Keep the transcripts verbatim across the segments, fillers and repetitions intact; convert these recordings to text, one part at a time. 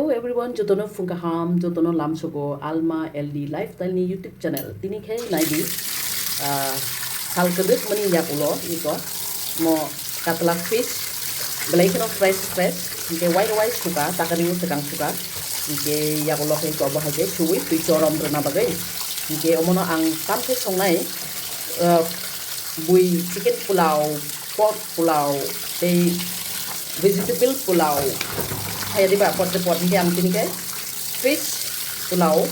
Hello everyone, jotono phung kaham, jotono lamsogo Alma L D Lifestyle ni YouTube channel. Tini khe naidi, ah, sal kwdwk mani yakulo iko mo katla fish, belai kheno fresh fresh, hingke wai wai suka, takari o swkang suka, hingke yakulo khe iko bo hai khe suwi twi chorom rwna bagwi, hingke omono ang tam khe songnai, ah, bui chicken pulao, pork pulao, tei vegetable pulao. Hai riba porte por hingke ang tini khe fish pulao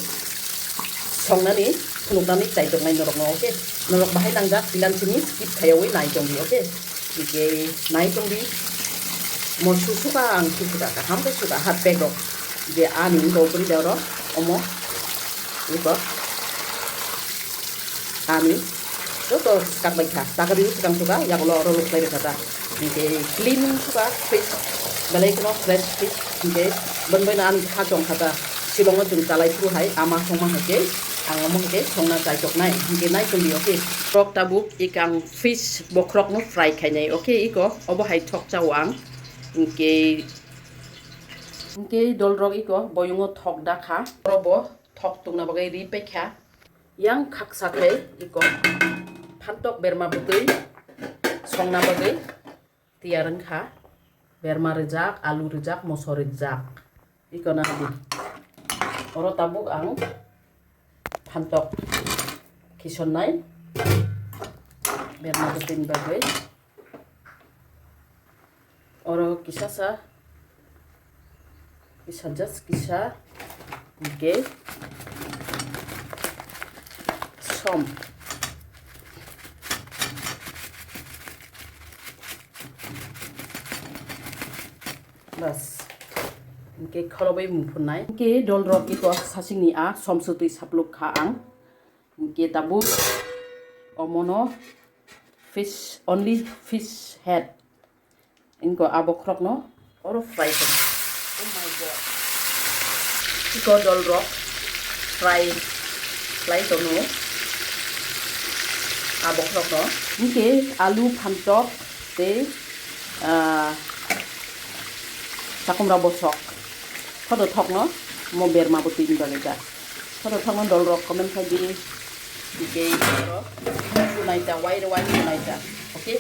songnani phunuknani chai tongnai norokno, okay? Norok bahai nangjak pilan simi skip khaiyawi nai tongdi, okay? Hingke nai tongdi. Mo susuka ang susuka kaham khe suka hot bag rok je ani dogri da oro omo iko. Ani joto swkak bai kha, takari swkang suka, yagulo oro luk khlai rwkha ta. Hingke clean suka, fresh, belai kheno fresh fish. Hingke boni bai no ani kha chong kha ta. Shillong o chwng chalai phuru hai, ama songma hai khe, ang omo hai khe songna chai tok nai. Hingke nai tong di, okay. Bokhorok tabuk ikang fish bokhorok no fry khainai, okay, iko, obo hai thok chao ang. Hingke, hingke dolrok iko, boyungo thok da kha. Oro bo thok tungna bagwi ri pai kha. Yang khaksa khe iko phantok berma bwtwi songna bagwi tiyar wngkha. Berma rijak, alu rijak, moso rijak. Iko nadi. Oro tabuk ang phantok khisonnai berma bwtwini bagwi. Oro kisa sa, kisa just kisa, hingke som. Bas. Hingke kholobwi mung phunai. Hingke dolrok iko sasingni a som sutwi sapluk kha ang. Hingke tabuk omono fish, only fish head. Inko a bokhorokno oro fry khe. Oh my God. Iko dolrok fry khlai tono a bokhorokno. Hingke alu phantok tei, ah, chakumra bosok. Khodo thokno mo berma bwtwini bagwi da. Khodo thokno dolrok comment khai di. Hingke oro sunai ta, wai wai sunai ta. Okay.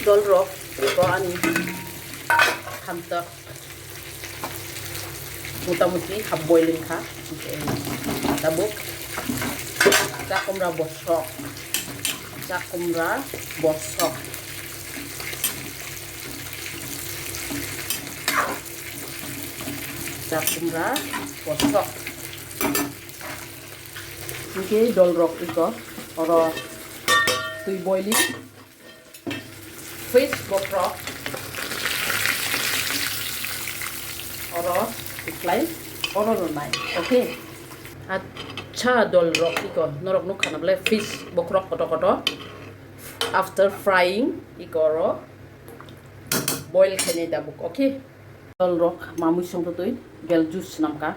Dolrok, iko ani phantok motamuti half boil wngkha. Tabuk chakumra bosok, chakumra bosok, chakumra bosok. Hingke dolrok iko oro twi boiling. Fish bokhorok oro tiklai oro rwnai. Okay. Acha dolrok iko norok nukha na bole fish bokhorok koto koto. After frying iko oro boil khainai tabuk. Okay. Dolrok mamui songtotwi bel juice swnamkha.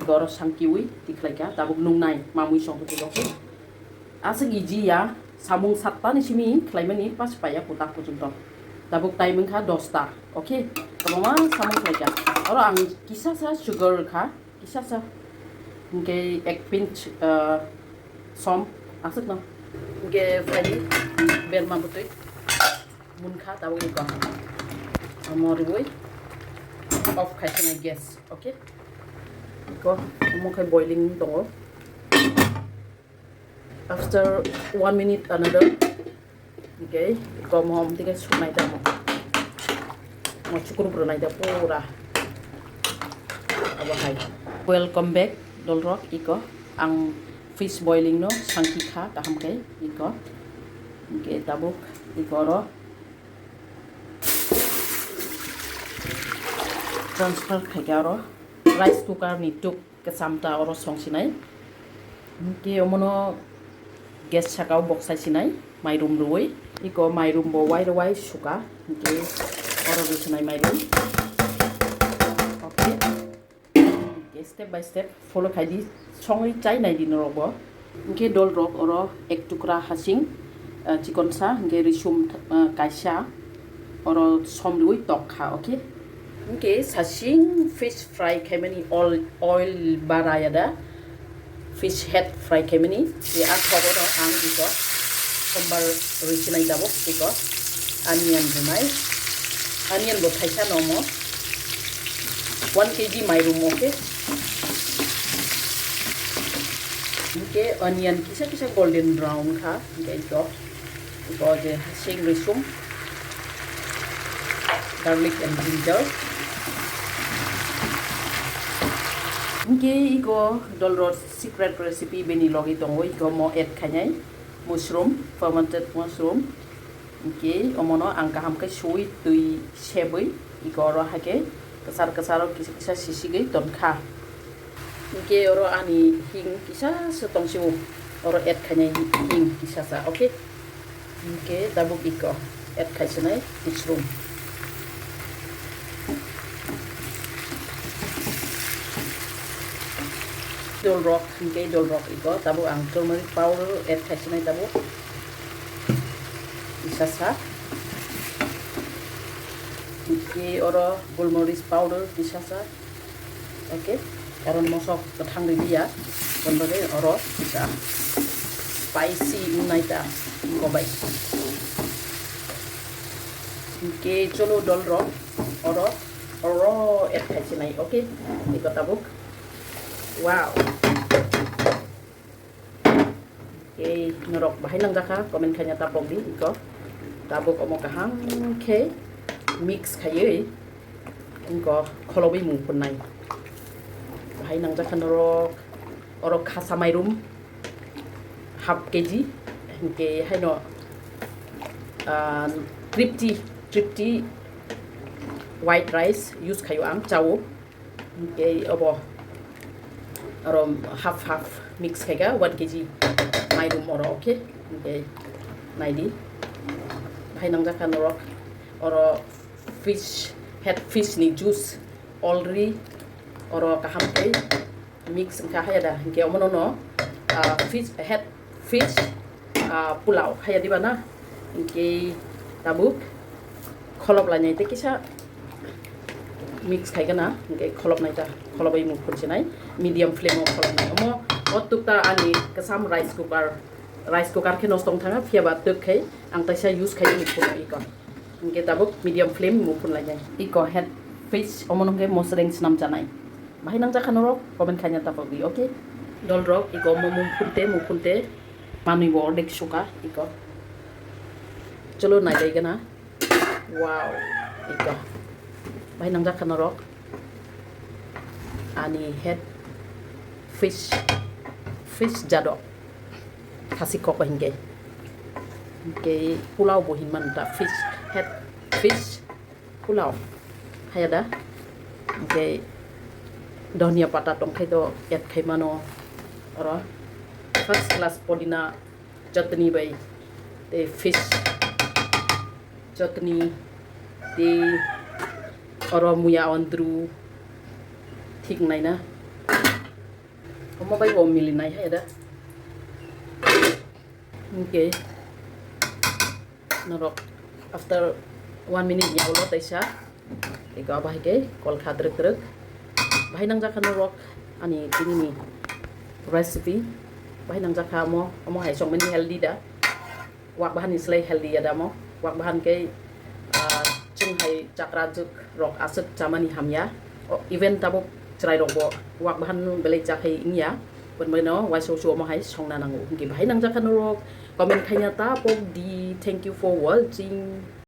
Iko oro sangkiwi tikhlaikha, tabuk nungnai mamui songtotwi rokhe. Aswk easy ya, samung sattani simi khlaimani pas paiya kwtal kuchukto. Tabuk time wngkha dosta, okay? Kwbangma samung khlaikha. Oro ang kisa sa sugar rwkha, kisa sa. Hingke ek pinch, ah, som, aswkno. Hingke phaidi berma bwtwi. Munkha tabuk iko. Omo riwi off khai khenai gas, okay? Iko omo khai boiling tongo. After one minute another, okay, iko omo omo tike suknai tamo. Mo chukur bro nai da pura. Abo hai. Welcome back, dolrok iko. Ang fish boiling no sangki kha kaham khe iko. Hingke tabuk iko oro transfer khaikha oro rice cooker ni tuk kwcham ta oro song sinai. Hingke omono gas saka o boksai sinai mairum rwui. Iko mairum bo wai rwai suka. Hingke oro rw sinai mairum. Okay. Hingke step by step follow khai di, songwi chai nai di norok bo. Hingke dolrok oro ek tukra hasing, ah, chikonsa, hingke risum, ah, kaisa, oro som riui tok kha, okay? Hingke sasing fish fry khaimani, oil, oil bara ya da, fish head fry khaimani, je a thogo no ang iko sombar rwi sinai tabuk iko onion rwnai, onion bo thaisa no mo one K G mairum mo khe. Hingke onion kisa kisa golden brown kha, hingke iko, iko je sing rwi sum. Garlic and ginger. Hingke iko dolrot secret recipe bini logi tongo, iko mo add khainai mushroom, fermented mushroom. Hingke omono ang kaham khe suwi twi sebwi iko oro hake kwchar kwcharo kisa kisa sisigwi tonkha. Hingke oro ani hing kisa se tongsio, oro add khainai hing kisa sa, okay? Hingke tabuk iko add khaisinai mushroom. Dolrok, hingke dolrok iko tabuk ang turmeric powder add khaisinai tabuk kisa sa. Hingke oro golmoris powder kisa sa. Okay, karon mosok kwthang rwliya, boni bagwi oro kisa spicy wngnai ta wngkha bai. Hingke cholo dolrok oro, oro add khaisinai, okay, iko tabuk. Wow. Ei, norok bahai nangjakha, comment khaina tapok di, iko. Tabuk omo kaham khe mix khaiwi, iko kholobwi mung phunai. Bahai nangjakha norok, oro khasa mairum half K G, hingke haino, ah, three T, three T white rice use khaio ang, chao. Hingke obo oro half half mix khaika one K G mairum oro, okay? Hingke naidi, bahai nangjakha norok, oro fish, head fish ni juice already oro kaham khe mix wngkha haya da, hingke omono no, ah, fish, head fish, ah, pulao haya diba na, hingke tabuk kholop lainai tei kisa mix khaigana, hingke kholop nai ta, kholobwi mung phunsinai, medium flame o kholop nai. Omo o tukta ani kwcham rice cooker, rice cooker khe nosto wng thanga, phiya ba twk khai ang taisa use khai mung phunwi iko. Hingke tabuk medium flame mung phun lainai. Iko head fish omono hingke mosreng swnam chanai. Bahai nangjakha norok comment khaina tapok di, okay? Dolrok iko omo mung phunte, mung phunte manwi bo ordek suka iko. Cholo nai dai gana. Wow, iko. Bahai nangjakha norok. Ani head fish, fish jadok. Khasi kok hingke. Hingke pulao bo hinmano ta fish, head fish pulao. Haya da. Hingke dhania pata tongkhai do add khai mano. Oro first class podina chutney bai tei fish chutney tei oro muya ondru thik naina. Omo bai bo mili nai hai da. Hingke norok after one minute ni ulo taisa eko bahai ke kol kha drwk drwk. Bahai nangjakha norok ani tini ni recipe. Bahai nangjakha omo, omo hai songmani healthy da. Wak bahan ni slai healthy ya damo. Wak bahan kei, ah, chwng hai chakra jwk rok aswk chamani hamya. O, even tabuk chwrai rok bo wak bahan belai chakhai wngya. Boni bagwi no waisa usu omo hai songna nango. Hwnkhe bahai nangjakha norok comment khaina ta pok di. Thank you for watching.